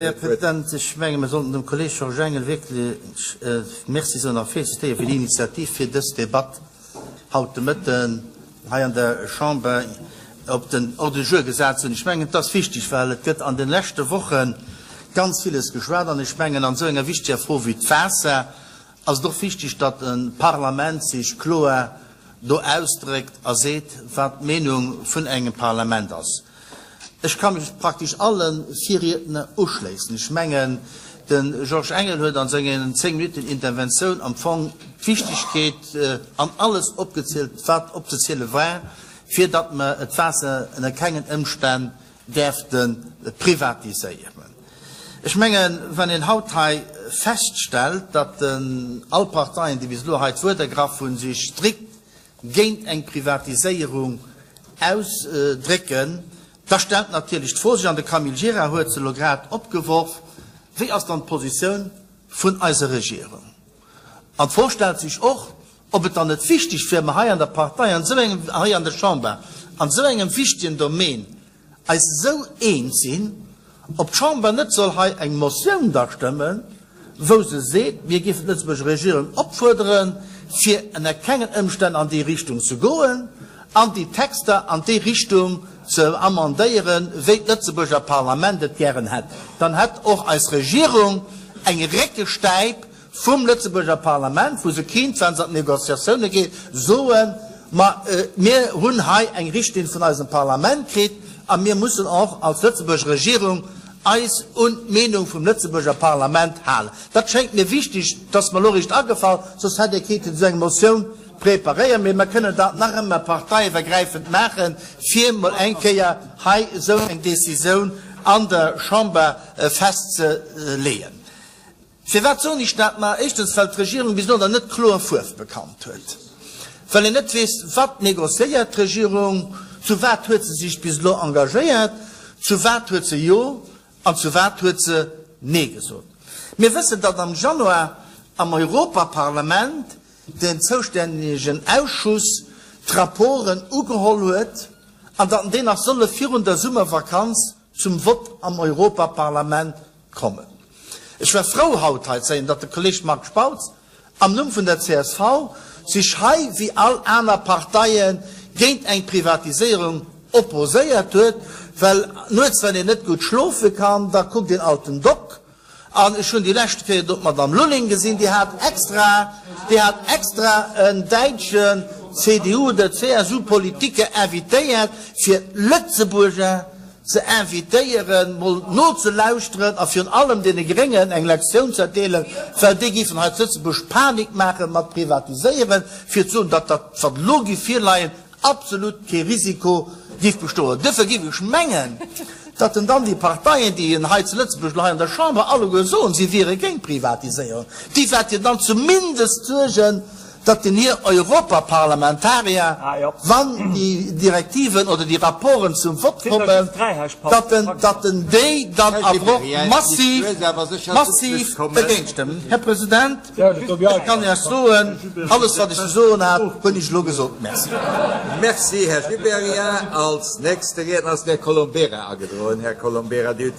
Här President, ech menge mir sollten dem Kolleeg Georges Engel wierklech Merci soen a félicitéiere fir déi Initiativ, fir dës Debatt haut de Mëtten hei an der Chamber op den Ordre du jour gesat ze hunn. Ech mengen, et ass wichtig, well et gëtt an de leschte Woche ganz villes geschwat an ech mengen, an esou enger wichteger Fro wéi d'Waasser ass et och wichtig, datt e Parlament sech kloer do ausdréckt a seet, wat d'Meenung vun engem Parlament ass. Ech ka mech praktesch alle Virriedner uschléissen. Ech mengen, de Georges Engel huet a sengen 10 Minutten Interventioun am Fong d'Wichtigkeet an alles opgezielt, wat opzeziele war, fir datt mer d'Waasser ënner kengen Ëmstänn däerfte privatiséieren. Ech mengen, wann een haut hei feststellt, datt all Parteien, déi bis elo hei d'Wuert ergraff hunn, sech strikt géint eng Privatiséierung ausdrécken, da stellt natierlech d'Fro sech, an de Camille Gira huet se elo grad opgeworf, Wéi ass dann d'Positioun vun eiser Regierung? An d'Fro stellt sech och, ob et dann net wichteg wier, mer hei an der Partei, an esou engem, hei an der Chamber, an esou engem wichtegen Domaine eis esou eens sinn, ob d'Chamber net soll hei eng Motioun da stëmmen, wou se seet, mir géifen d'Lëtzebuerger Regierung opfuerderen, fir ënner kengen Ëmstänn an déi Richtung ze goen an déi Texter an déi Richtung ze amendéieren, wéi d'Lëtzebuerger Parlament et gären hätt. Dann hätt och eis Regierung eng Réckestäip vum Lëtzebuerger Parlament, wou se kéint, wa se an d'Négociatioune geet, soen, Ma mir hunn hei eng Richtlinn vun eisem Parlament kritt a mir mussen och als Lëtzebuerger Regierung eis un d'Meenung vum Lëtzebuerger Parlament halen. Dat schéngt mir wichteg, dat ass mer elo eréischt agefall, soss hätt ee kéinten esou eng Motioun preparéieren. Mee mer kënnen dat nach ëmmer parteiiwwergräifend maachen, fir emol eng Kéier hei esou eng Décisioun an der Chamber festzeleeën. Firwat soen ech dat? Ma éischtens, well d'Regierung bis elo nach net kloer Fuerf bekannt huet, well een net weess, wat négociéiert d'Regierung, zu wat huet se sech bis elo engagéiert, zu wat huet se Jo an zu wat huet se Nee gesot. Mir wëssen, datt am Januar am Europaparlament den zoustännegen Ausschuss d'Rapporten ugeholl huet an datt déi nach solle virun der Summervakanz zum Vott am Europaparlament kommen. Ech war frou haut hei ze héieren, datt de Kolleg Marc Spautz am Numm vun der csv sech hei wéi all aner Parteie géint eng Privatiséierung opposéiert huet, well nuets wann een net gutt schlofe kann, da kuckt een alt den Doc. An ech hunn déi lescht Kéier do d'Madame Lulling gesinn, déi hat extra, déi hat extra en däitschen CDU oder CSU-Politiker invitéiert, fir d'Lëtzebuerger ze invitéieren, mol nozelauschteren a virun allem deene Gréngen eng Lektioun ze erdeelen, well déi géifen hei zu Lëtzebuerg Panik maache mat privatiséieren, fir ze soen, datt dat, wat elo géif virleien, absolut kee Risiko géif bestoen. Duerfir géif ech mengen, datt en dann déi Parteien, déi en hei zu Lëtzebuerg elo hei an der Chamber alleguer soen, si wiere géint Privatiséierung, déi wäerten dann zumindest suergen, datt den hir Europaparlamentarier, wann déi Direktiven oder déi Rapporten zum Vott kommen, datt en, datt en déi dann awer och massiv, massiv dergéint stëmmen. Här President, ech kann Iech soen, alles wat ech ze soen hat, hunn ech elo gesot. Merci. Merci, Här Gibéryen. Als nächste Riedner ass den Här Colombera agedroen. Här Colombera, Dir hutt.